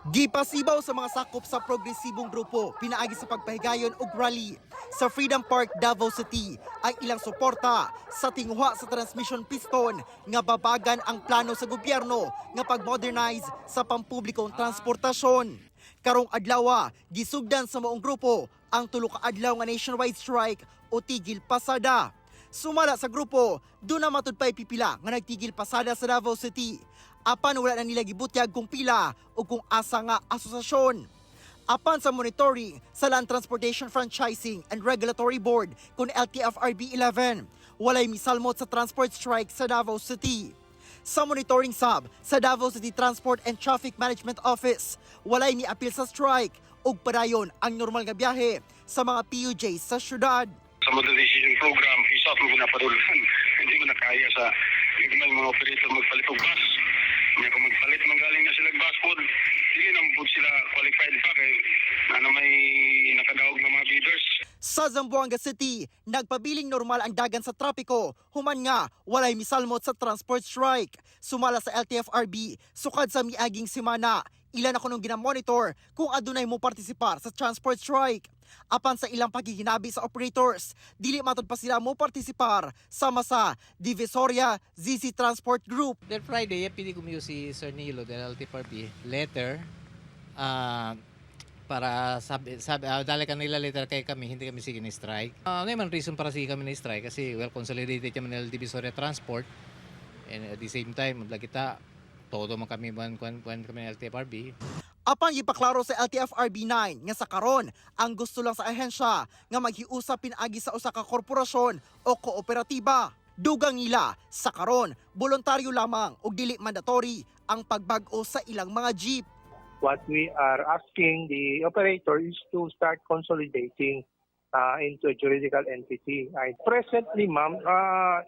Gipasibaw sa mga sakop sa progresibong grupo pinaagi sa pagpahigayon og rally sa Freedom Park, Davao City ang ilang suporta sa tinguha sa transmission piston nga babagan ang plano sa gobyerno nga pag-modernize sa pampublikong transportasyon. Karong adlaw, gisugdan sa maong grupo ang tulo ka adlaw nga nationwide strike o tigil pasada. Sumala sa grupo, duna matud pa'y pipila nga nagtigil pasada sa Davao City. Apan wala na nila gibutyag kung pila o kung asa nga asosasyon. Apan sa monitoring sa Land Transportation Franchising and Regulatory Board kung LTFRB 11, walay misalmot sa transport strike sa Davao City. Sa monitoring sub sa Davao City Transport and Traffic Management Office, walay miapil sa strike ug padayon ang normal nga biyahe sa mga PUJ sa syudad. Sa modernization program, isa mo na padulhan. Hindi mo na kaya sa gagmay mga operator magpalit og bus. Nya kung magpalit man galing na sila og bus pod, dili na pod sila qualified pa kay na may nakadaog nga mga bidders. Sa Zamboanga City, nagpabiling normal ang dagan sa trapiko, human nga walay misalmot sa transport strike. Sumala sa LTFRB, sukad sa miaging semana, ilan ako nung ginamonitor kung adunay mo partisipar sa transport strike. Apan sa ilang pagkikinabi sa operators, dili matud pa sila mo partisipar sama sa Divisoria ZC Transport Group. Then Friday, pili ko si Sir Nilo del LTFRB letter para sabi dali kanila letter kay kami, hindi kami sige ni strike. Ano man reason para sige kami ni strike kasi well consolidated kami ng Divisoria Transport and at the same time lagi kita todo man kami ban kwan kwan kami ng LTFRB. Apan gipaklaro sa LTFRB 9 nga sa karon ang gusto lang sa ahensya nga maghiusa pinaagi sa usa ka korporasyon o kooperatiba. Dugang nila sa karon, boluntaryo lamang ug dili mandatory ang pagbag-o sa ilang mga jeep. What we are asking the operator is to start consolidating into a juridical entity. Ay, presently, ma'am,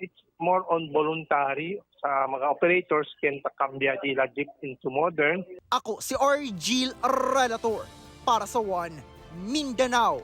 it's more on voluntary sa mga operators can cambia the jeep into modern. Ako si Argil Relator para sa One Mindanao.